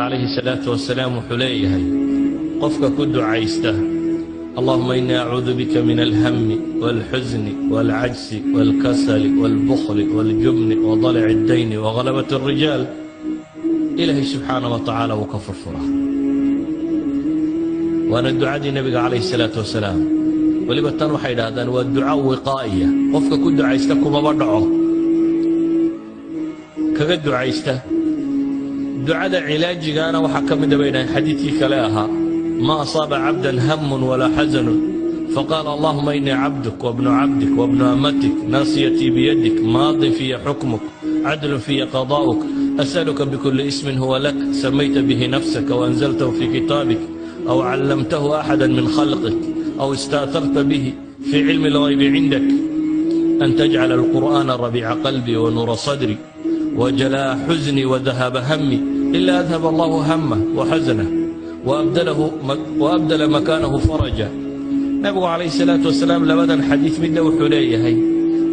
Calayhi salaatu wasalaam wuxuu leeyahay: qofka ku ducaysta "اللهم إني أعوذ بك من الهم والحزن والعجز والكسل والبخل والجبن وضلع الدين وغلبة الرجال", Ilaahay subxaana wa tacaala wuu ka furfuraa. Waana ducadii Nebiga calayhi salaatu wasalaam. Weliba tan waxay idhahdaan waa duca wiqaa'iya, qofka ku ducaysta kumaba dhaco kaga ducaysta. Ducada cilaajigaana waxaa ka mida bay dhahdeen xadiidkii kale ahaa: "ما أصاب عبدا هم ولا حزن فقال: اللهم إني عبدك وابن عبدك وابن أمتك، ناصيتي بيدك، ماض في حكمك، عدل في قضاؤك، أسألك بكل اسم هو لك سميت به نفسك وأنزلته في كتابك أو علمته أحدا من خلقك أو استأثرت به في علم الغيب عندك، أن تجعل القرآن ربيع قلبي ونور صدري وجلاء حزني وذهاب همي، إلا أذهب الله همه وحزنه وأبدل مكانه فرجا." Nabigu calayhi salaatu wasalaam labadan xadiid midna wuxuu leeyahay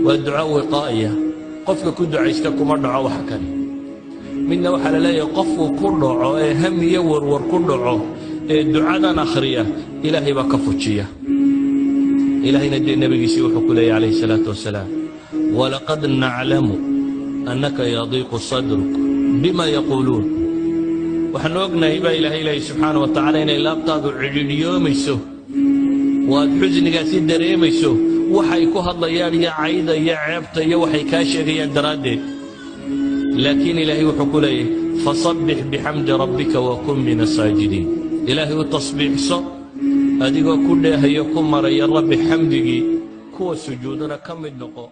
waa duco wiqaa'iya, qofka ku ducaysta kuma dhaco waxa kale. Midna waxaa la leeyahay qofku ku dhaco ee ham iyo warwar ku dhaco ee ducadan akhriya, Ilaahay baa ka fujiya. Ilaahayna dee nebigiisii wuxuu ku leeyahy calayhi salaatu wasalaam: "ولقد نعلم أنك يضيق صدرك بما يقولون." Waxaanu ognahay baa Ilaahay leeyahy subxaana wa tacaala inay laabtaadu cidhidhiyoomayso, waad xusnigaasi dareemayso waxay ku hadlayaan iyo cayda iyo ceebta iyo waxay kaa sheegayaan daraaddeed. Laakiin Ilaahay wuxuu ku leeyahy: "فسبح بحمد ربك وكن من الساجدين." Ilaahay u tasbiixso adigoo ku dheehayo, ku maraya Rabbi xamdigii, kuwa sujuudana ka mid noqo.